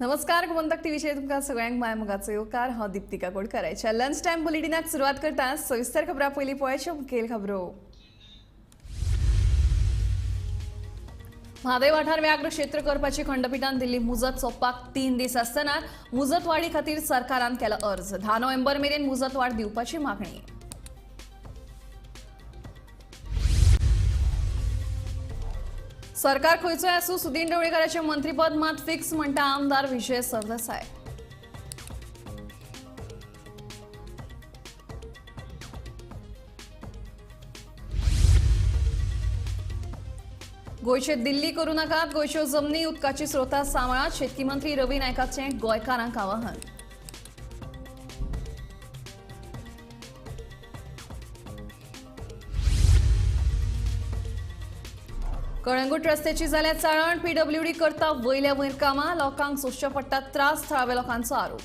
नमस्कार, गोमंतक टीव्हीचेर तुमकां सगळ्यांक माय मोगाचो येवकार. हांव दीप्ती काकोडकाराच्या लंच टायम बुलेटिनाक सुरवात करता. सविस्तर खबरां पयलीं पळयाच्यो मुखेल खबरो. म्हादय वाठार व्याघ्र क्षेत्र करपाची खंडपीठान दिल्ली मुजत सोंपपाक 3 दीस आसतना मुजतवाडी खातीर सरकारान केलो अर्ज. 10 नोव्हेंबर मेरेन मुजतवाड दिवपाची मागणी. सरकार खंयचोय आसूं, सुदीन ढवळीकाराचें मंत्रीपद मात फिक्स म्हणटा आमदार विजय सरदेसाय. गोंयचे दिल्ली करूं नाकात, गोंयच्यो जमनी उदकाची स्रोतां सांबाळात, शेतकी मंत्री रवी नायकाचें गोंयकारांक आवाहन. कळंगूट रस्त्याची जाल्या चाळण, पीडब्ल्यूडी करता वयल्या वयर कामां, लोकांक सोंसचे पडटा त्रास, थळाव्या लोकांचो आरोप.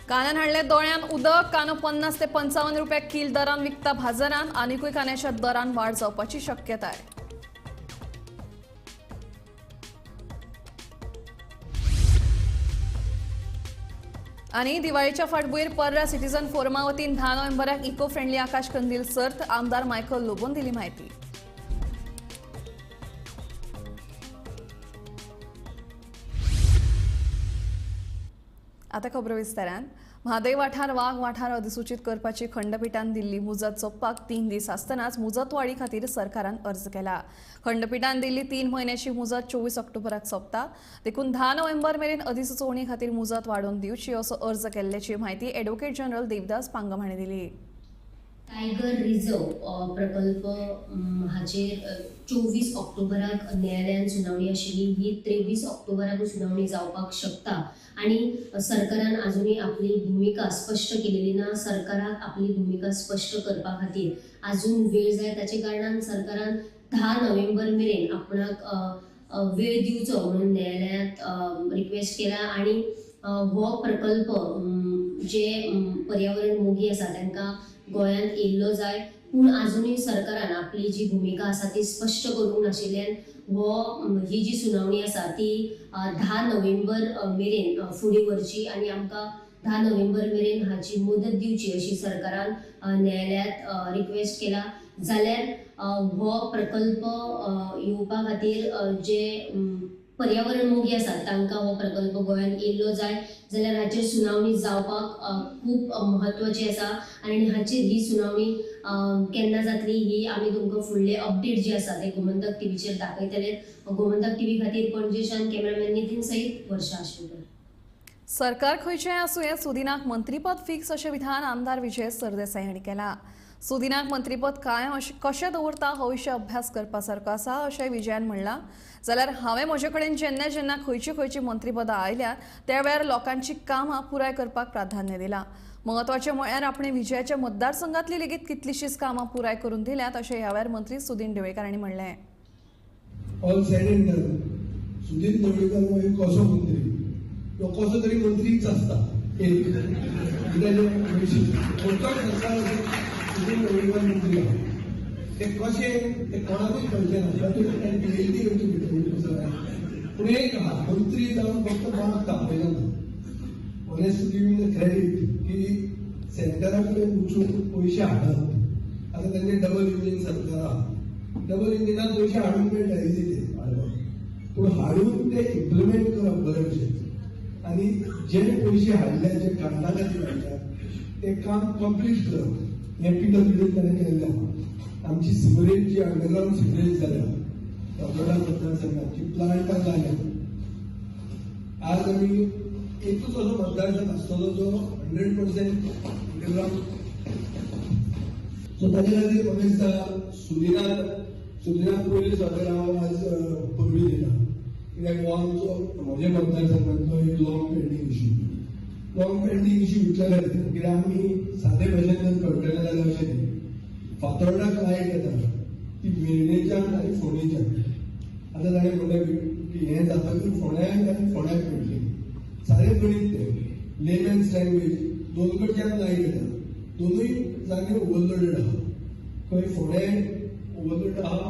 कान्यान हाडले दोळ्यान उदक, कानो 50 ते 55 रुपया कील दरान विकता बाजारान, आनिकूय कान्याच्या दरान वाड जावपाची शक्यताय. आनी दिवाळीच्या फाटभूंयेर पर्रा सिटीजन फोरमा वतीन 10 नोव्हेंबराक इको फ्रेंडली आकाश कंदील सर्त, आमदार मायकल लोबोन दिली म्हायती. आता खबरो विस्तारान. म्हादय वाठार वाग वाठार अधिसूचित करपाची खंडपीठान दिल्ली मुजत सोंपपाक 3 दीस आसतनाच मुजतवाडी खातीर सरकारान अर्ज केला. खंडपीठान दिल्ली 3 म्हयन्याची मुजत 24 ऑक्टोबराक सोंपता, देखून 10 नोव्हेंबर मेरेन अधिसुचोवणी खातीर मुजत वाडोवन दिवची असो अर्ज केल्ल्याची म्हायती ॲडव्होकेट जनरल देवदास पांगम हांणी दिली. टायगर रिझर्व प्रकल्प हाचेर 24 ऑक्टोबराक न्यायालयान सुनावणी आशिल्ली. ही 23 ऑक्टोबराक सुनावणी जावपाक शकता आनी सरकारान आजुनूय आपली भुमिका स्पश्ट केलेली ना. सरकाराक आपली भुमिका स्पश्ट करपा खातीर आजून वेळ जाय, ताचे कारणान सरकारान 10 नोव्हेंबर मेरेन आपणाक वेळ दिवचो म्हणून न्यायालयांत रिक्वेस्ट केला. आनी हो प्रकल्प जे पर्यावरण मोगी आसा तांकां गोंयांत येयल्लो जाय, पूण आजुनूय सरकारान आपली जी भुमिका आसा ती स्पश्ट करूंक नाशिल्ल्यान हो ही जी सुनावणी आसा ती 10 नोव्हेंबर मेरेन फुडें व्हरची आनी आमकां 10 नोव्हेंबर मेरेन हाची मुदत दिवची अशी सरकारान न्यायालयांत रिक्वेस्ट केला. जाल्यार हो प्रकल्प येवपा खातीर जे पर्यावरण मोगी आसात तांकां हो प्रकल्प गोंयांत येयल्लो जाय, जाल्यार हाचेर सुनावणी जावपाक खूब म्हत्वाची आसा. आनी हाचेर ही सुनावणी केन्ना जातली ही आमी तुमकां फुडले अपडेट जे आसा ते गोमंतक टीव्हीचेर दाखयतले. गोमंतक टीव्ही खातीर पणजेच्यान कॅमेरामॅन नितीन सयत वर्षा आशेकर. सरकार खंयचें आसूं हें सुदिनाक मंत्रीपद फिक्स अशें विधान आमदार विजय सरदेसाय हांणी केलां. सुदिनाक मंत्रीपद कायम अशें कशें दवरता हो विशय अभ्यास करपा सारको आसा अशें विजयान म्हणलां. जाल्यार हांवें म्हजे कडेन जेन्ना जेन्ना खंयची खंयची मंत्रीपदां आयल्यात त्या वेळार लोकांची कामां पुराय करपाक प्राधान्य दिलां. म्हत्वाचें म्हळ्यार आपणे विजयाच्या मतदारसंघांतली लेगीत कितलीशींच कामां पुराय करून दिल्यात अशें ह्या वेळार मंत्री सुदीन ढवळीकार हांणी म्हणलें. All said and done, Sudin Dhavalikar हो एक कसो मंत्री, तो कसो तरी मंत्रीच आसता. एक सुदीन ढवळीकर मंत्री आहा, ते कशें ते कोणाकूच कळचें ना, तातूंत ताणें दिलेली वयची भितर. पूण एक आहा, मंत्री जावन फक्त कोणाक तापयना. Honest to give the credit की सेंटरा कडेन वचून पयशे हाडप, आतां तांचें डबल इंजीन सरकार आहा, डबल इंजिनाक पयशे हाडूंक मेळटा इजी ते हाडपाक, पूण हाडून ते इम्प्लिमेंट करप बरे भशेन आनी जे पयशे हाडले जे कारणां खातीर हाडल्या ते काम कंप्लीट करप हें पीडब्ल्यूडीन ताणें केल्लें आहा. आमची सिवरेज जी अंडरग्रावंड सिवरेज जाल्या फातोर्डा मतदारसंघाची प्लांटां जाल्या. आज आमी एकूच असो मतदारसंघ आसतलो जो 100% अंडरग्रावंड. सो ताजे खातीर म्हाका दिसता सुदिनाक पयलीं सरकार हांव आज परबी दिता, कित्याक हो आमचो म्हज्या मतदारसंघांतलो एक long pending issue. Long pending issue इतल्या खातीर कित्याक आमी सादे भाशेन जर कळटलें जाल्यार अशें न्ही, फातोर्डाक लायट येता ती वेर्णेच्यान आनी फोंडेच्यान. आतां ताणें म्हणलें की हें जातकच फोंड्याक आनी फोंड्याक मेळटली. सारें गणीत तें, लेमॅन्स लँग्वेज, दोन कडच्यान लायट येता, दोनूय जागे ओवरलोडेड आहा. खंय फोंडें ओवरलोड आहा,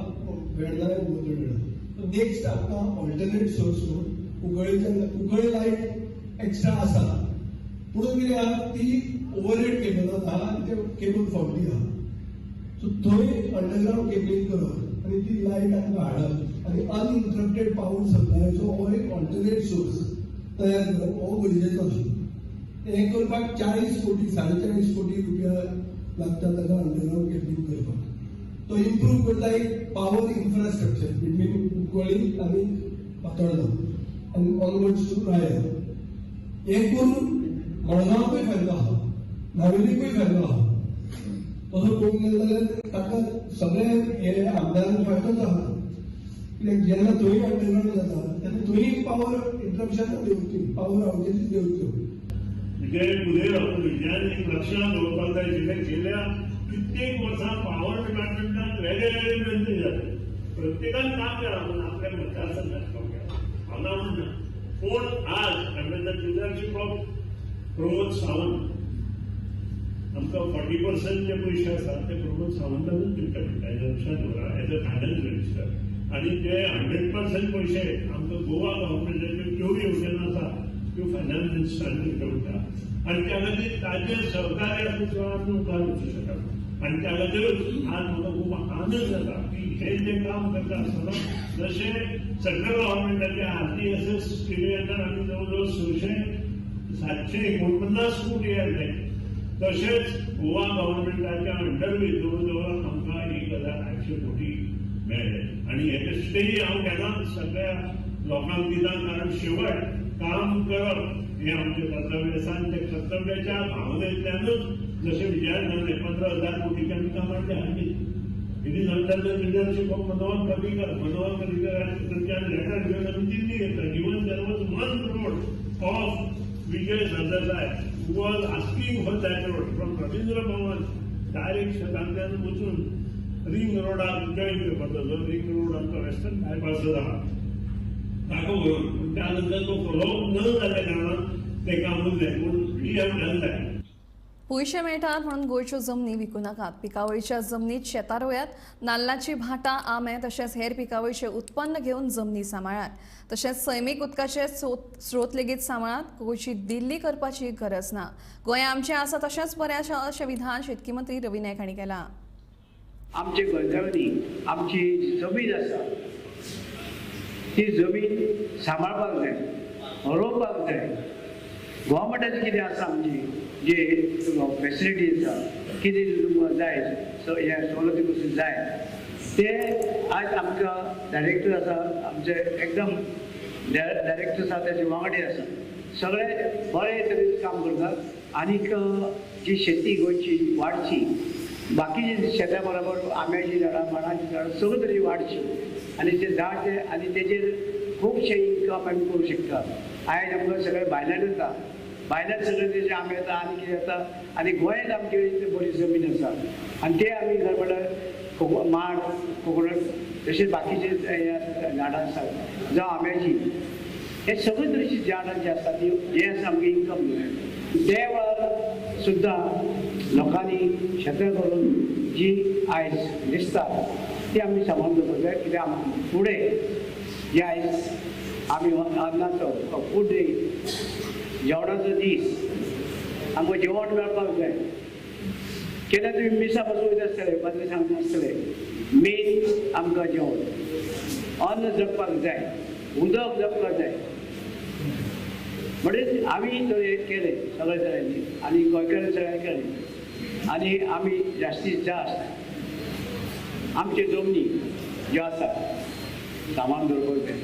वेर्णाय ओवरलोडेड आहा. नेक्स्ट आमकां ऑल्टरनेट सोर्स म्हणून कुंकळीच्यान कुंकळी लायट एक्स्ट्रा आसा, पूण कितें आहा ती ओवरहेड केबलान आहा आनी ते केबल फावटी आहा. सो थंय अंडरग्रावंड केबलींग करप आनी ती लायट आमकां हाडप आनी अनइंटरप्टेड पावर सप्लायचो हो एक ऑल्टरनेट सोर्स तयार करप हो गरजेचो आशिल्लो. हें करपाक 40 कोटी 40.5 कोटी रुपया लागता ताका अंडरग्रावंड केबलींग करपाक. तो इम्प्रूव करता एक पावर इन्फ्रास्ट्रक्चर बिटवीन कुंकळी आनी पातोर्डा आनी ऑनवर्ड्स टू राया. हें करून मडगांवकूय फायदो आहा, नावेलीकूय फायदो आहा. तसो पळोवंक गेलो जाल्यार ताका सगळे हे आमदारांक फायदोच आहा, कित्याक जेन्ना थंय अंडरग्रावंड जाता तेन्ना थंय पावर इंटरप्शन देंवतली, पावर आवटेजीस देंवतल्यो. विजय उलयलो पूण विजयान एक लक्षांत दवरपाक जाय आशिल्लें, गेल्या कित्येक वर्सां पावर डिपार्टमेंटान वेगळे वेगळे मंत्री जाले, प्रत्येकान काम केलां पूण आपल्या मतदारसंघात काम केलां हांव ना म्हणना. पूण आज under the leadership of Pramod Sawant आमकां 40% जे पयशे आसात ते प्रमोद सावंतानूच दिवचे पडटा, हें लक्षांत दवरा एज अ फायनान्स मिनिस्टर. आनी ते 100% पयशे आमकां गोवा गव्हर्मेंटाच्यो ज्यो येवजण्यो आसा त्यो फायनान्स मिनिस्टरान दिवच्यो पडटा आनी त्या खातीर ताजें सहकार्य आसूं शिवाय आमी मुखार वचूं शकना. आनी त्या खातीरूच आज म्हाका खूब आनंद जाता की हें जें काम करता आसतना जशें सेंट्रल गव्हर्मेंटाचे RTSS स्किमी अंडर आमी जवळ जवळ 600-749 कोटी हाडले, तशेंच गोवा गव्हर्मेंटाच्या अंडरूय जवळ जवळ आमकां 1800 कोटी मेळ्ळे. आनी हें श्रेय हांव केन्नाच सगळ्या लोकांक दिता, कारण शेवट काम करप हें आमचें कर्तव्य आसा आनी त्या कर्तव्याच्या भावनेंतल्यानूच जशें विजयान सांगलें 15,000 कोटीचे आमी कामां हाडली. It is under the leadership of Manohar Parrikar. Manohar Parrikar letter घेवन आमी दिल्ली घेतला. Even there was one road of Vijay Sardesai who was asking for that road from Ravindra Bhavan direct शेतांतल्यान वचून रिंग रोडाक जॉईन करपाचो, जो रिंग रोड आमचो western bypass आहा ताका व्हरून, पूण त्या नंतर तो फॉलोअप न जाल्ल्या कारणान तें काम उरलें, पूण we have done that. पयशे मेळटात म्हणून गोंयच्यो जमनी विकूं नाकात. पिकावळीच्या जमनीत शेतां रोयात, नाल्लाची भाटां, आंबे तशेंच हेर पिकावळीचें उत्पन्न घेवन जमनी सांबाळात. तशेंच सैमीक उदकाचे स्रोत लेगीत सांबाळात. गोंयची दिल्ली करपाची गरज ना. गोंय आमचें आसा तशेंच बरें आसा अशें विधान शेतकी मंत्री रवी नायक हांणी केलां. आमचे गोंयकारांनी आमची जमीन आसा ती जमीन सांबाळपाक जाय, रोवपाक जाय. गव्हर्मेंटाचें कितें आसा आमची जे फेसिलिटी आसा, कितें तुमकां जाय हे सवलती पसून जाय ते आज आमकां डायरेक्टर आसा, आमचे एकदम डायरेक्टर आसा, ताचे वांगडी आसा, सगळे बरे तरेन काम करतात. आनीक जी शेती गोंयची वाडची, बाकीची शेता बरोबर आंब्याची झाडां, माडांची झाडां सगळी तरेची वाडची आनी ते झाड आनी तेजेर खुबशे इन्कम आमी करूं शकता. आयज आमकां सगळें भायल्यान येता, भायल्यान सगळें तेजे आंबे येता आनी कितें येता, आनी गोंयांत आमचे बरी जमीन आसा आनी ते आमी खरें म्हणल्यार माड, कोकोनट तशेंच बाकीचे झाडां आसात जावं आंब्याची, हे सगळे तरेची झाडां जी आसा ती हें आसा आमकां इन्कम मेळटा. त्या वेळार सुद्दां लोकांनी शेतां करून जी आयज दिसता ती आमी सांबाळून दवरपाक जाय, कित्याक आमकां फुडें जे आयज आमी अन्नाचो फूड डे, जेवणाचो दीस, आमकां जेवण मेळपाक जाय. केन्ना तुमी मिसा पासून वयता आसतले, पाद्री सांगता आसतले, मेन आमकां जेवण, अन्न जगपाक जाय, उदक जगपाक जाय. म्हणजे आमी तर हें केलें सगळ्या सगळ्यांनी आनी गोंयकारांनी सगळ्यांनी केलें आनी आमी जास्तीत जास्त आमच्यो जमनी ज्यो आसा सामान दवरपाक जाय,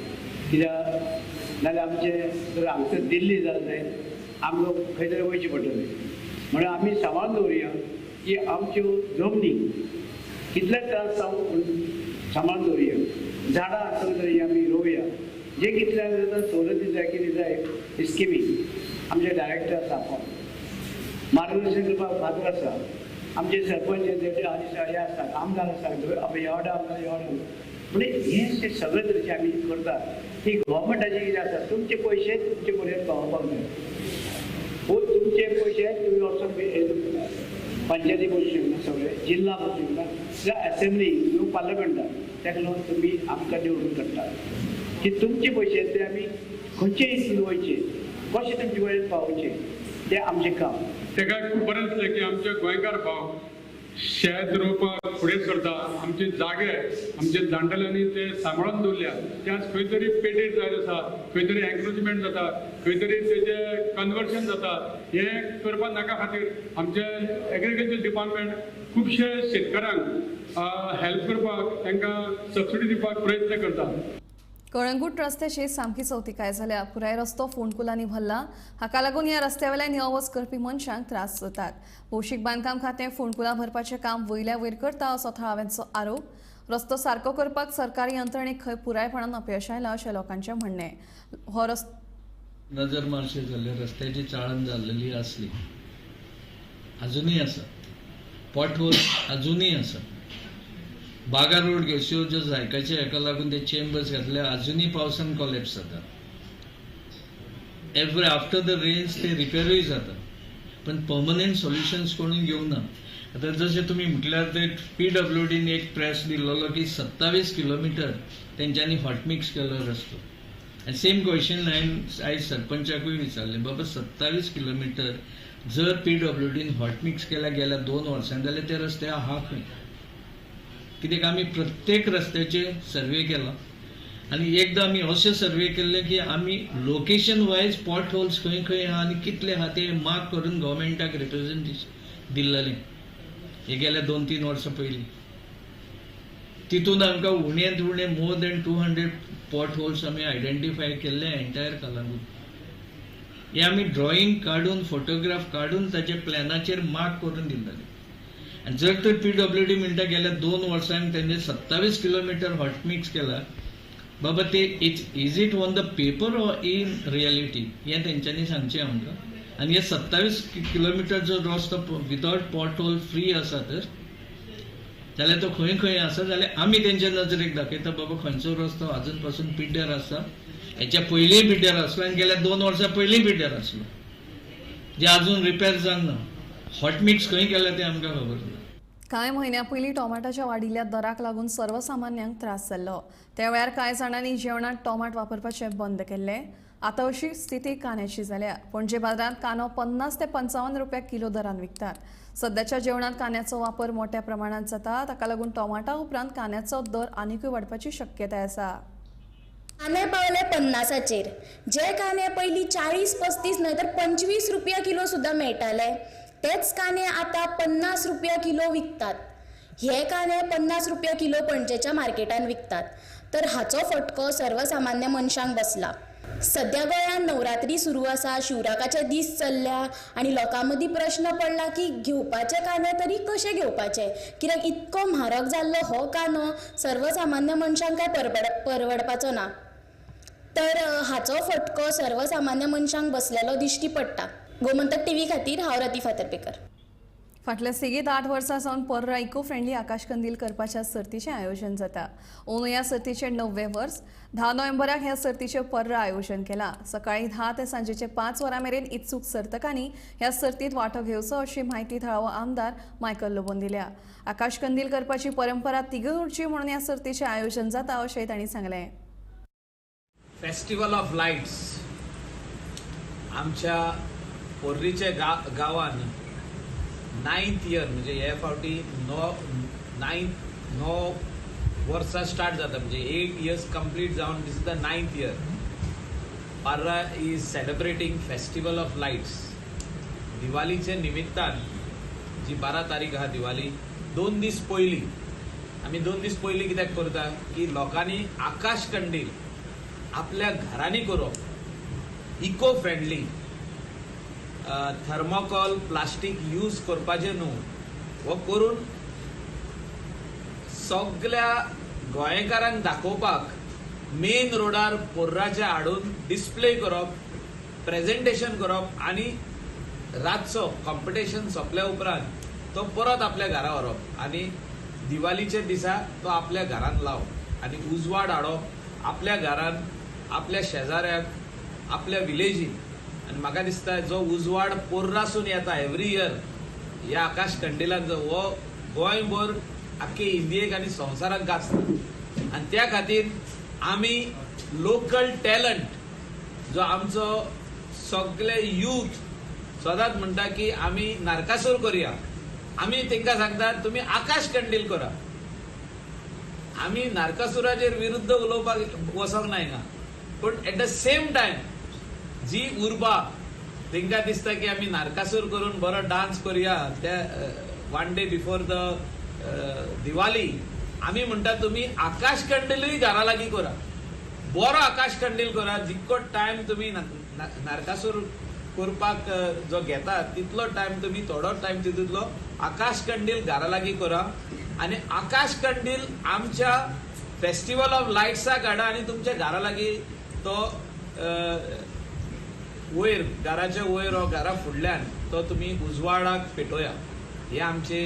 कित्याक नाजाल्यार आमचें जर हांगसर दिल्ली जालें जायत आमकां खंय तरी वयचें पडटलें. म्हणून आमी सांबाळून दवरुया की आमच्यो जमनी कितले त्रास जावं सांबाळून दवरुया, झाडां सगळीं तरेची आमी रोवया, जे कितले जाता सवलती जाय कितें जाय स्किमी आमचे डायरेक्टर आसा, मार्गदर्शन करपाक फादर आसा, आमचे सरपंच आनी हे आसतात, आमदार आसतात, एवडो आमदार एवडो, म्हणजे हे सगळे तरेचे आमी करतात. ती गव्हर्मेंटाचे कितें आसा, तुमचे पयशे तुमचे पर्यंत पावोवपाक जाय, हो तुमचे पयशे तुमी वचून पंचायती बसूं शकना, सगळे जिल्हा बसूं शकना, जावं एसेंब्ली किंवा पार्लमेंटान, ताका लागून तुमी आमकां निवडून काडटा की तुमचे पयशे ते आमी खंयचे हितून वयचे, कशें तुमचे कडेन पावोवचे तें आमचें काम. ताका खूब बरें दिसलें की आमचे गोंयकार भाव शेत रोवपाक फुडें सरता. आमचे जागे आमचे जाणटेल्यांनी ते सांबाळून दवरल्या, ते आज खंय तरी पेटेर जायत आसा, खंय तरी एन्क्रोचमेंट जाता, खंय तरी तेजें कन्वर्शन जाता. हें करपा नाका खातीर आमचे एग्रीकल्चर डिपार्टमेंट खुबशे शेतकारांक हेल्प करपाक, तांकां सबसिडी दिवपाक प्रयत्न करता. कळंगूट रस्त्याची सामकी चवतिकाय जाल्या. पुराय रस्तो फोंडकुलांनी भरला. हाका लागून ह्या रस्त्या वयल्यान यो वच करपी मनशांक त्रास जातात. भौशीक बांदकाम खातें फोंडकुलां भरपाचें काम वयल्या वयर करता असो थळाव्यांचो आरोप. रस्तो सारको करपाक सरकारी यंत्रणेक खंय पुरायपणान अपयश आयलां अशें लोकांचें म्हणणें. हो रस्तो नजर मारशे जाल्ले रस्त्याची चाळण जाल्लेली आसली, अजुनूय आसा, पॉटहोल अजुनूय आसा. बागा रोड घेवच्यो ज्यो जायकाचे हेका लागून ते चेंबर्स घातले, अजुनूय पावसान कॉलेप्स जाता. एवरी आफ्टर the rains ते रिपेरूय जाता, पण पर्मनंट सोल्युशन्स कोणूय घेवंक ना. आतां जशें तुमी म्हटल्यार ते PWDन एक प्रेस दिल्लो की 27 किलोमिटर तेंच्यांनी हॉटमिक्स केलो रस्तो. आनी सेम क्वेश्चन हांवें आयज सरपंचाकूय विचारलें, बाबा 27 किलोमिटर जर PWDन हॉटमिक्स केल्या गेल्या 2 वर्सां जाल्यार ते रस्ते आहा खंय? कित्याक आमी प्रत्येक रस्त्याचे सर्वे केला आनी एकदां आमी अशें सर्वे केल्ले की आमी लोकेशन वायज पॉट होल्स खंय खंय आहा आनी कितले आहा ते मार्क करून गव्हर्मेंटाक रिप्रेजेंटेशन दिल्लेलें हे गेल्या 2-3 वर्सां पयलीं. तितून आमकां उण्यांत उणें मोर दॅन 200 पॉट होल्स आमी आयडेंटिफाय केल्ले एंटायर कलांगूट. हे आमी ड्रॉइंग काडून फोटोग्राफ काडून ताचे प्लॅनाचेर मार्क करून दिल्लेले. आनी जर तर PWD म्हणटा गेल्या 2 वर्सांक तेंचे 27 किलोमिटर हॉटमिक्स केला, बाबा ते it's is it on the paper or in reality हें तेंच्यांनी सांगचें आमकां. आनी हे 27 किलोमिटर जो रस्तो विदावट पॉट होल फ्री आसा तर जाल्यार तो खंय खंय आसा जाल्यार आमी तेंच्या नजरेक दाखयता बाबा खंयचो रस्तो अजून पासून पिड्ड्यार आसा, हेच्या पयलींय पिड्ड्यार आसलो आनी गेल्या 2 वर्सां पयलीं पिड्ड्यार आसलो, जे अजून रिपेर जावंक ना. हॉटमिक्स खंय केल्या तें आमकां खबर ना. कांय म्हयन्यां पयलीं टोमाटाच्या वाडिल्ल्या दराक लागून सर्वसामान्यांक त्रास जाल्लो. त्या वेळार कांय जाणांनी जेवणांत टोमाट वापरपाचें बंद केल्लें. आतां अशी स्थिती कांद्याची जाल्या. पणजे बाजारांत कांदो 50 ते 55 रुपया किलो दरान विकतात. सद्याच्या जेवणांत कांद्याचो वापर मोठ्या प्रमाणांत जाता. ताका लागून टोमाटा उपरांत कांद्याचो दर आनिकूय वाडपाची शक्यताय आसा. कांदे पावले 50चेर, जे कांदे पयलीं 40-35 न्हय तर 25 रुपया किलो सुद्दां मेळटाले, तेच कांदे आतां 50 रुपया किलो विकतात. हे कांदे 50 रुपया किलो पणजेच्या मार्केटान विकतात. तर हाचो फटको सर्वसामान्य मनशांक बसला. सद्या गोंयांत नवरात्री सुरू आसा, शिवराकाचे दीस चल्ल्या आनी लोकां मदीं प्रश्न पडला की घेवपाचे कांदे तरी कशे घेवपाचे, कित्याक इतको म्हारग जाल्लो हो कांदो सर्वसामान्य मनशांक काय परवडपाचो ना. तर हाचो फटको सर्वसामान्य मनशांक बसलेलो दिश्टी पडटा. गोमंतक टीव्ही खातीर हांव रती फातर्पेकर. फाटल्या सेगीत 8 वर्सां सावन पर्रा इको फ्रेंडली आकाशकंदील करपाच्या सर्तीचें आयोजन जाता. अंदू ह्या सर्तीचें 9वें वर्स. 10 नोव्हेंबराक ह्या सर्तीचें पर्रा आयोजन केलां. सकाळीं 10 ते सांजेचे 5 वरां मेरेन इत्सूक सर्तकांनी ह्या सर्तींत वांटो घेवचो अशी म्हायती थळावो आमदार मायकल लोबोन दिल्या. आकाशकंदील करपाची परंपरा तिगून उरची म्हणून ह्या सर्तीचें आयोजन जाता अशेंय तांणी सांगलें. फेस्टिवल ऑफ लायट्स आमच्या पोर्रीच्या गांवान 9th year म्हणजे हे फावटी 9 वर्सां स्टार्ट जाता, म्हणजे 8 इयर्स कंप्लीट जावन this is the 9th year. Parra is celebrating festival of lights. दिवाळीच्या निमित्तान जी 12 तारीख आहा दिवाळी, 2 दीस पयलीं आमी 2 दीस पयलीं कित्याक करता की लोकांनी आकाश कंदील आपल्या घरांनी करप, eco friendly, thermocol plastic use करपाचें न्हू, हो करून सगल्या गोंयकारांक दाखोवपाक मेन रोडार पोर्राचे हाडून डिस्प्ले करप, प्रेजेंटेशन करप आनी रातचो कॉम्पिटिशन सोंपल्या उपरांत तो परत आपल्या घरा व्हरप आनी दिवाळीच्या दिसा तो आपल्या घरान लावप आनी उजवाड हाडप आपल्या घरान, आपल्या शेजाऱ्याक, आपल्या विलेजीन. आनी म्हाका दिसता जो उजवाड पोर्रासून येता एवरी इयर ह्या आकाश कंडिलांचो हो गोंयभर आख्खे इंडियेक आनी संवसाराक गाजता आनी त्या खातीर आमी लोकल टॅलंट जो आमचो सगळे यूथ सदांच म्हणटा की आमी नरकासूर करुया, आमी तांकां सांगतात तुमी आकाश कंडील करा. आमी नरकासुराचेर विरुद्ध उलोवपाक वचोंक ना हिंगा, पूण एट the same time जी उर्बा तांकां दिसता की आमी नरकासूर करून बरो डान्स करुया त्या one day before the Diwali, आमी म्हणटा तुमी आकाश कंडीलूय घरा लागीं करा, बरो आकाश कंडील करा. जितको टायम तुमी नरकासूर करपाक जो घेता तितलो टायम तुमी थोडो टायम तितूंतलो आकाश कंडील घरा लागीं करा आनी आकाश कंडील आमच्या फेस्टिवल ऑफ लायट्साक हाडा आनी तुमच्या घरा लागीं तो वयर घराच्या वयर वा घरा फुडल्यान तो तुमी उजवाडाक पेटोवया. हे आमचे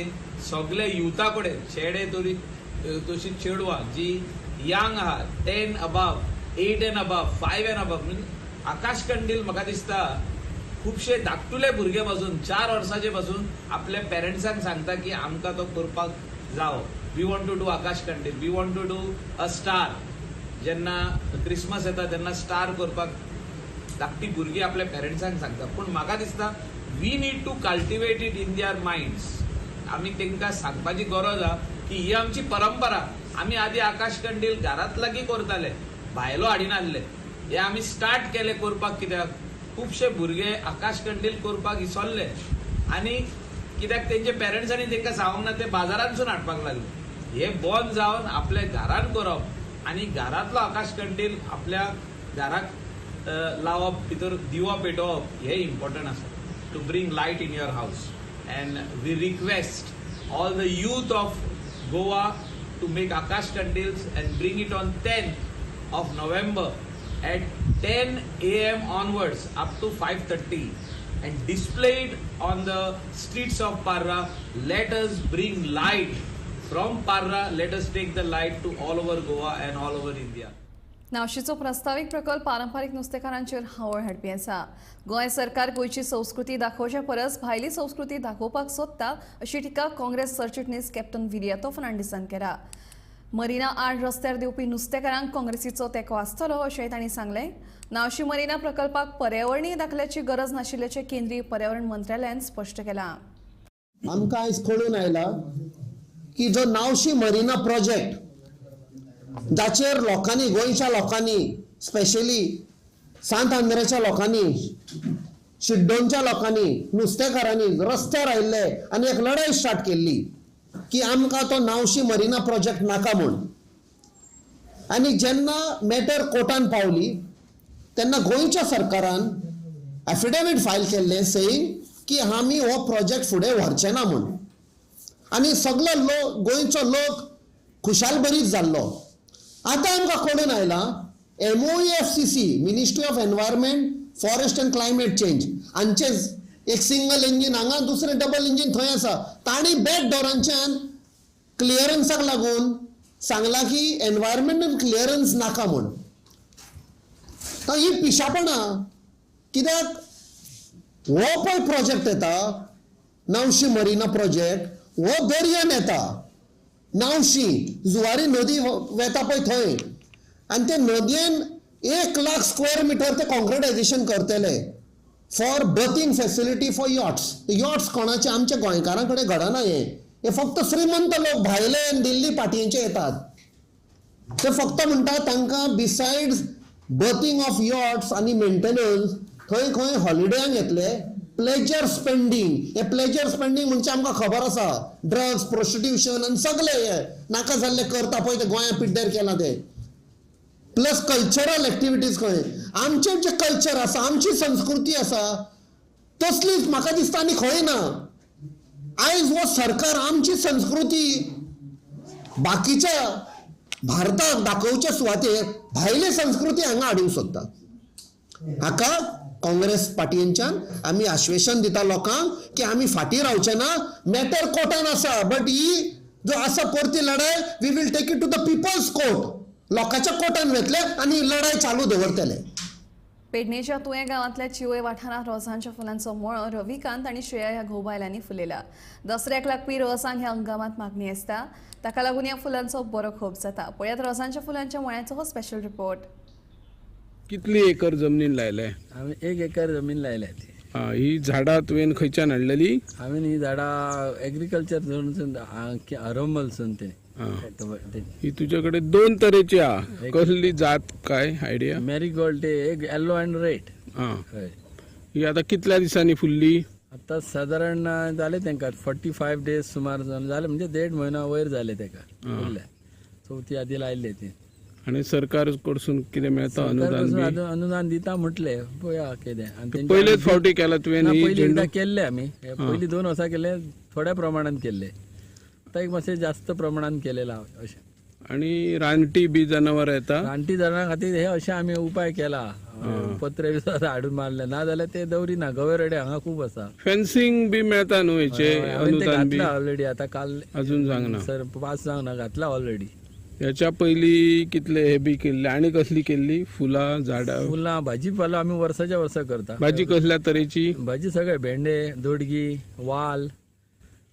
सगळे युथा कडेन चेडे तरी तशी चेडवां जी यंग आहा 10 above 8 and above 5 and above म्हणजे आकाश कंडील म्हाका दिसता खुबशे धाकटुले भुरगे पासून 4 वर्साचे पासून आपल्या पेरंट्सांक सांगता की आमकां तो करपाक जावो, we want to do Akash Kandil, we want to do a star. जेन्ना क्रिसमस येता तेन्ना स्टार करपाक धाकटी भुरगीं आपल्या पेरंट्सांक सांगता, पूण म्हाका दिसता we need to cultivate it in their minds. आमी तांकां सांगपाची गरज आहा की ही आमची परंपरा. आमी आदी आकाश कंडील घरांत लागीं करताले, भायलो हाडिनासले. हे आमी स्टार्ट केले करपाक कित्याक खुबशे भुरगे आकाश कंडील करपाक विसरले आनी कित्याक तेंचे पेरंट्सांनी तांकां सांगूंक ना, ते बाजारांतसून हाडपाक लागले. हे बंद जावन आपल्या घरान करप आनी घरांतलो आकाश कंडील आपल्या घराक लावप, भितर दिवो पेटोवप हे इम्पॉर्टंट आसा to bring light in your house. And we request all the youth of Goa to make Akash Kandils and bring it on 10th of November at 10 a.m. onwards up to 5:30 and display it on the streets of Parra. Let us bring light from Parra. Let us take the light to all over Goa and all over India. नावशीचो प्रस्तावीत प्रकल्प पारंपारीक नुस्तेकारांचेर हावळ हाडपी आसा. गोंय सरकार गोंयची संस्कृती दाखोवचे परस भायली संस्कृती दाखोवपाक सोदता अशी टिका काँग्रेस सरचिटणीस कॅप्टन विरियातो फर्नांडीसान केला. मरिना आड रस्त्यार देंवपी नुस्तेकारांक काँग्रेसीचो तेंको आसतलो अशेंय तांणी सांगलें. नावशी मरिना प्रकल्पाक पर्यावरणीय दाखल्याची गरज नाशिल्ल्याचें केंद्रीय पर्यावरण मंत्रालयान स्पश्ट केलां. आमकां आयज कळून आयला की जो नावशी मरिना प्रोजेक्ट जाचेर लोकांनी, गोंयच्या लोकांनी, स्पेशली सांत आंद्रेच्या लोकांनी, शिड्डोनच्या लोकांनी, नुस्तेकारांनी रस्त्यार आयिल्ले आनी एक लढाई स्टार्ट केल्ली की आमकां तो नावशी मरिना प्रोजेक्ट नाका म्हूण. आनी जेन्ना मॅटर कोर्टान पावली तेन्ना गोंयच्या सरकारान एफिडेवीट फायल केल्लें सेईंग की आमी हो प्रोजेक्ट फुडें व्हरचे ना म्हूण. आनी सगलो लोक, गोंयचो लोक खुशालभरीत जाल्लो. आतां आमकां कळून आयलां MOEFCC, ministry of environment forest and climate change, हांचे एक सिंगल इंजीन हांगा, दुसरें डबल इंजीन थंय आसा. तांणी बॅक डोरांच्यान क्लियरन्साक लागून सांगलां की एनवायरमेंटल क्लियरन्स नाका म्हूण. तर ही पिशापणां कित्याक हो पळय प्रोजेक्ट येता नावशी मरिना प्रोजेक्ट, हो दर्यान येता, नावशी जुवारी नदी वेता पळय थंय, आनी ते नदयेन 1 लाख स्क्वेअर मिटर ते कॉन्क्रिटायझेशन करतले for berthing facility for yachts. Yachts कोणाचे, आमच्या गोंयकारां कडेन घडना हें. हे फक्त श्रीमंत लोक भायले आनी दिल्ली पाटयेंचे येतात. ते फक्त म्हणटा तांकां बिसायड्स बर्थींग ऑफ यॉट्स आनी मेंटेनन्स खंय खंय हॉलिडेयांक येतले, प्लेजर स्पेंडींग. हे प्लेजर स्पेंडींग म्हणजे आमकां खबर आसा, ड्रग्स, प्रोस्टिट्यूशन आनी सगळे हे नाका जाल्ले करता पळय ते गोंया पिड्ड्यार केलां ते. प्लस कल्चरल एक्टिविटीज, खंय आमचें जें कल्चर आसा, आमची संस्कृती आसा तसलीच म्हाका दिसता आनी खंय ना. आयज हो सरकार आमची संस्कृती बाकीच्या भारताक दाखोवच्या सुवातेर भायली संस्कृती हांगा हाडूंक सोदता. हाका काँग्रेस पार्टींच्यान आमी आश्वेसन दिता लोकांक की आमी फाटीं रावचे ना. मॅटर कोर्टान आसा, बट he जो आसा परती लढाय we will take it to the people's court. लोकांच्या कोर्टान वतले आनी लढाय चालू दवरतले. पेडणेच्या तुयें गांवांतल्या चिवय वाठारांत रोजांच्या फुलांचो मळो रविकांत आनी श्रेया ह्या घोव-बायलांनी फुलयला. दसऱ्याक लागपी रोजांक ह्या हंगामांत मागणी आसता, ताका लागून ह्या फुलांचो बरो खप जाता. पळयात रोजांच्या फुलांच्या मळ्याचो हो स्पेशल रिपोर्ट. कितली एकर जमनीन लायले? हांवें 1 एकर जमीन लायल्या ती. ही झाडां तुवें खंयच्यान हाडलेली? हांवें ही झाडां एग्रीकल्चर झोनसून, हरमलसून ते. ही तुझ्या कडेन 2 तरेची आहा, कसली जात काय आयडिया? मॅरीगोल्ड ते एक येल्लो आनी रेड. हय. ही आतां कितल्या दिसांनी फुल्ली? आतां सादारण जाले तांकां 45 डेज सुमार जाले, म्हणजे 1.5 म्हयनो वयर जाले ताका फुल्ल्या. चवथी आदी लायल्ले ते. आनी सरकार कडसून कितें मेळता अनुदान? अनुदान दिता म्हटले, पळया कितें. पयलेच फावटी केला तुवें? पयलीं एकदां केल्ले आमी, पयलीं 2 वर्सां केले, थोड्या प्रमाणान केल्ले. आतां एक मातशें जास्त प्रमाणान केलेला अशें. आनी रानटी बी जनावरां येता? रानटी जनावरां खातीर हे अशें आमी उपाय केला, पत्रे बी हाडून मारले, ना जाल्यार ते दवरिना. गवे रेडे हांगा खूब आसा. फेन्सिंग बी मेळता न्हू हेचे अनुदान बी? ऑलरेडी आतां काल अजून जावंक ना सर, पास जावंक ना, घातला ऑलरेडी. ह्याच्या पयलीं कितले हे बी केल्ले आनी कसली केल्ली फुलां झाडां? फुलां भाजी पालो आमी वर्साच्या वर्सा करता. भाजी कसल्या तरेची? भाजी सगळे भेंडे, दोडगी, वाल,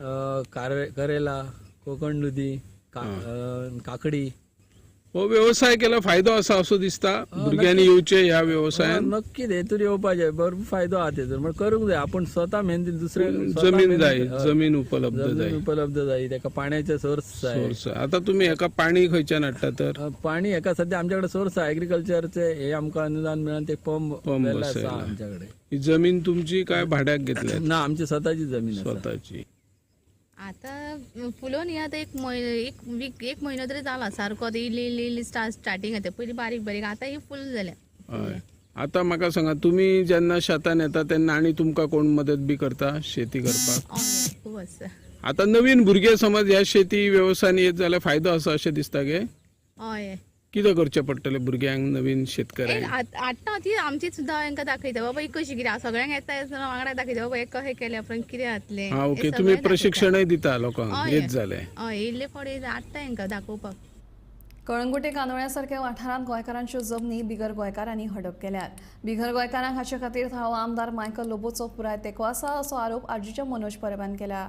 करेला, कोकण दुदी, काकडी. हो वेवसाय केला फायदो आसा असो दिसता भुरग्यांनी येवचे ह्या वेवसायान? नक्की हेतून येवपाचे भरपूर फायदो आहा तेतून, म्हण करूंक जाय आपूण स्वता मेहनतीन. दुसरे जमीन जाय, जमीन उपलब्ध जाय, उपलब्ध जाय, तेका पाण्याचे सोर्स जाय. आतां तुमी हेका पाणी खंयच्यान हाडटा तर? पाणी हेका सद्या आमच्या कडेन सोर्स आहा, एग्रीकल्चरचे हे आमकां अनुदान मेळून ते पंप आसा आमच्या कडेन. जमीन तुमची काय भाड्याक घेतल्या? ना, आमची स्वताची जमीन, स्वताची. आतां फुलोवन ही आतां एक वीक, 1 म्हयनो तरी जाला सारको. आतां इल्ली इल्ली इल्ली स्टार्टींग येता, पयलीं बारीक बारीक, आतां ही फूल जाल्या. हय. आतां म्हाका सांगा, तुमी जेन्ना शेतान येता तेन्ना आनी तुमकां कोण मदत बी करता शेती करपाक? हय, खूब आसा. आतां नवीन भुरगे समज ह्या शेती वेवसायान येत जाल्यार फायदो आसा अशें दिसता गे? हय. कितें करचें पडटलें भुरग्यांक, नवीन शेतकऱ्यांक? हाडटा ती आमची सुद्दां हांकां दाखयता, बाबा ही कशी कितें सगळ्यांक येता वांगडा दाखयता, बाबा हे कशें केलें आपण, कितें जातलें. आं ओके, तुमी प्रशिक्षणय दिता लोकांक येत जालें? हय, इल्ले फावटी हाडटा हांकां दाखोवपाक. कळंगुटे कांदोळ्या सारक्या वाठारांत गोंयकारांच्यो जमनी बिगर गोंयकारांनी हडप केल्यात. बिगर गोंयकारांक हाचे खातीर थळावो आमदार मायकल लोबोचो पुराय तेंको आसा असो आरोप आरजीच्या मनोज परबान केला.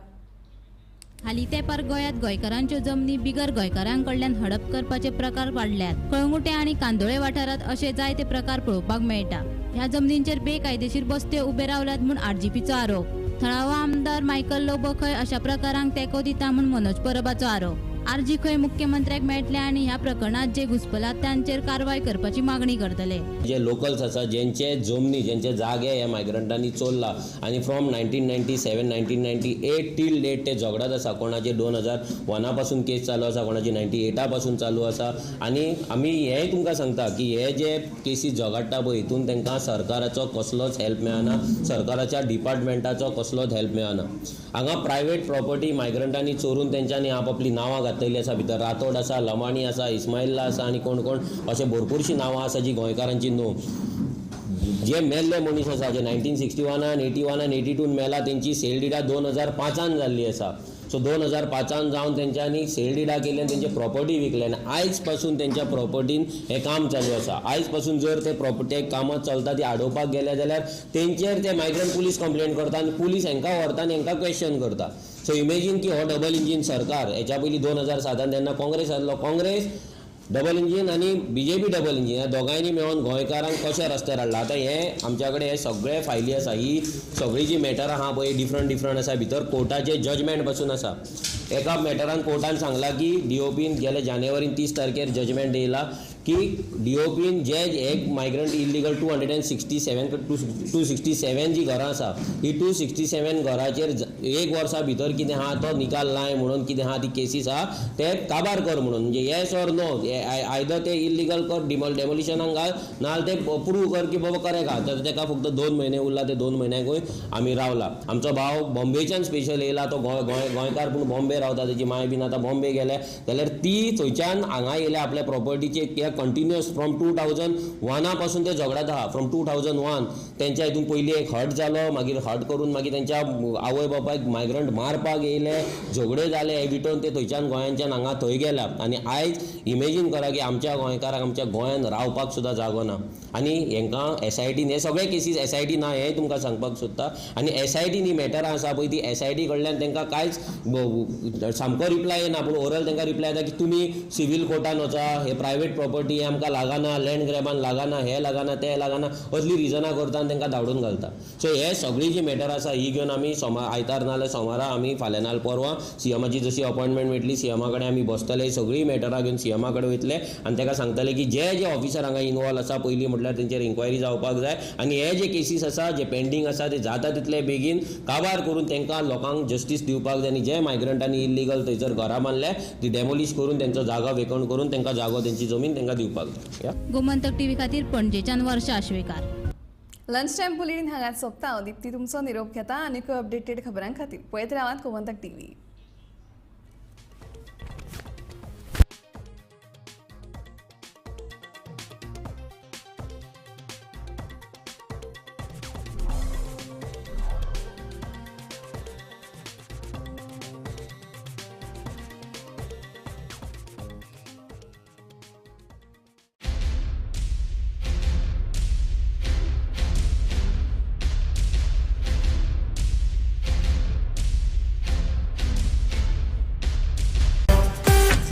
हालीं तेंपार गोंयांत गोंयकारांच्यो जमनी बिगर गोंयकारांकडल्यान हडप करपाचे प्रकार वाडल्यात. कळंगुटे आनी कांदोळे वाठारांत अशे जायते प्रकार पळोवपाक मेळटा. ह्या जमनींचेर बेकायदेशीर बस्त्यो उबे रावल्यात म्हूण आरजीपीचो आरोप. थळावो आमदार मायकल लोबो खंय अशा प्रकारांक तेंको दिता म्हूण मनोज परबाचो आरोप. आरजी खंय मुख्यमंत्र्याक मेळटले आनी ह्या प्रकरणांत जे घुसपलात तांचेर कारवाय करपाची मागणी करतले. जे लोकल्स आसा, जेंचे जमनी, जेंचे जागे ह्या मायग्रंटांनी चोरला आनी फ्रॉम 1997 1998 टील डेट ते झगडत आसा. कोणाचे 2001 पासून केस चालू आसा, कोणाची 98 पासून चालू आसा. आनी आमी हेंय तुमकां सांगता की हे जे केसी झगडटा पळय, हितून तांकां सरकाराचो कसलोच हेल्प मेळना, सरकाराच्या डिपार्टमेंटाचो कसलोच हेल्प मेळना. हांगा प्रायवेट प्रॉपर्टी मायग्रंटांनी चोरून तेंच्यांनी आपआपली नांवां घातलेली आसा. भितर राठोड आसा, लमाणी आसा, इस्माइल्ला आसा आनी कोण कोण अशे भरपूरशीं नांवां आसा जी गोंयकारांची न्हू. जे मेल्ले मनीस आसा, जे 1961 81 82 मेला, तेंची सेल डिडा 2005 जाल्ली आसा. सो 2005 जावन तेंच्यांनी सेल डिडा केली आनी तेंचे प्रॉपर्टी विकले आनी आयज पासून तेंच्या प्रॉपर्टीन हें काम चालू आसा. आयज पासून जर ते प्रॉपर्टी कामां चलता ती आडोवपाक गेले जाल्यार तेंचेर ते मायग्रंट पुलीस कंप्लेन करता आनी पुलीस हेंकां व्हरता आनी हेंकां क्वेश्चन करता. सो इमेजीन की हो डबल इंजीन सरकार, हेच्या पयलीं 2007 तेन्ना काँग्रेस आसलो, काँग्रेस डबल इंजीन आनी बीजेपी डबल इंजीन, ह्या दोगांयनी मेळून गोंयकारांक कशें रस्त्यार हाडला. आतां हे आमच्या कडेन हे सगळे फायली आसा, ही सगळी जी मॅटरां आहा पळय डिफरंट डिफरंट आसा. भितर कोर्टाचे जजमेंट पासून आसा. एका मॅटरान कोर्टान सांगलां की डीओपीन गेले जानेवारीन 30 तारखेर जजमेंट येयला की डीओपीन जे एक मायग्रंट इलिगल 267 267 जी घरां आसा, ही 267 घराचेर 1 वर्सा भितर कितें आहा तो निकाल लाय म्हणून कितें आहा ती केसीस आहा ते काबार कर म्हणून, म्हणजे येस ऑर नो, आयदर ते इलिगल कर, डेमोलिशनाक घाल, नाजाल्यार ते प्रूव कर की बाबा करेक्ट आहा. तर तेका फक्त 2 म्हयने उरला, ते 2 म्हयन्यांकूय आमी रावला. आमचो भाव बॉम्बेच्यान स्पेशल येयला, तो गोंयकार पूण बॉम्बे रावता, तेजी माय बीन आतां बॉम्बे गेल्या, जाल्यार ती थंयच्यान हांगा येयल्या आपल्या प्रॉपर्टीचे कंटिन्युअस फ्रॉम 2001 पासून ते झगडत आहा. फ्रॉम 2001 तेंच्या हितून पयलीं एक हट जालो, मागीर हट करून मागीर तेंच्या आवय बापायक मायग्रंट मारपाक येयले, झगडे जाले, हे विटोवन ते थंयच्यान गोंयांच्यान हांगा थंय गेला. आनी आयज इमेजीन करा की आमच्या गोंयकारांक आमच्या गोंयांत रावपाक सुद्दां जागो ना. आनी हेंकां एसआयटीन हे सगळे केसीस एसआयटी ना हें तुमकां सांगपाक सोदता. आनी एसआयटीन ही मॅटरां आसा पळय ती एसआयटी कडल्यान तांकां कांयच सामको रिप्लाय येना, पूण ओरल तांकां रिप्लाय येता की तुमी सिवील कोर्टान वचा, हे प्रायवेट प्रॉपर्टी हे आमकां लागना, लँड ग्रॅबान लागना, हे लागना, ते लागना, असली रिजनां करता आनी तांकां धाडून घालता. सो हे सगळी जी मॅटर आसा ही घेवन आमी आयतार नाजाल्यार सोमारा आमी फाल्यां नाजाल्यार परवां सीएमाची जशी अपॉयंटमेंट मेळटली सीएमा कडेन आमी बसतले, सगळी मॅटरां घेवन सीएमा कडेन वयतले आनी ताका सांगतले की जे जे ऑफिसर हांगा इनवॉल्व आसा पयलीं म्हटल्यार तेंचेर इन्क्वायरी जावपाक जाय आनी हे जे केसीस आसा जे पेंडींग आसा ते जाता तितले बेगीन काबार करून तांकां लोकांक जस्टीस दिवपाक जाय. आनी जे मायग्रंटांनी इल्लिगल थंयसर घरां बांदल्या ती डेमोलिश करून तेंचो जागो वेकंट करून तांकां जागो तेंची जमीन तांकां दिवपाक जाय. गोमंतक टीव्ही खातीर पणजेच्यान वर्षा आश्वेकार. लंच टायम बुलेटीन हांगाच सोंपता. दीप्ती तुमचो निरोप घेता आनीक अपडेटेड खबरां खातीर पळयत रावात गोमंतक टीव्ही.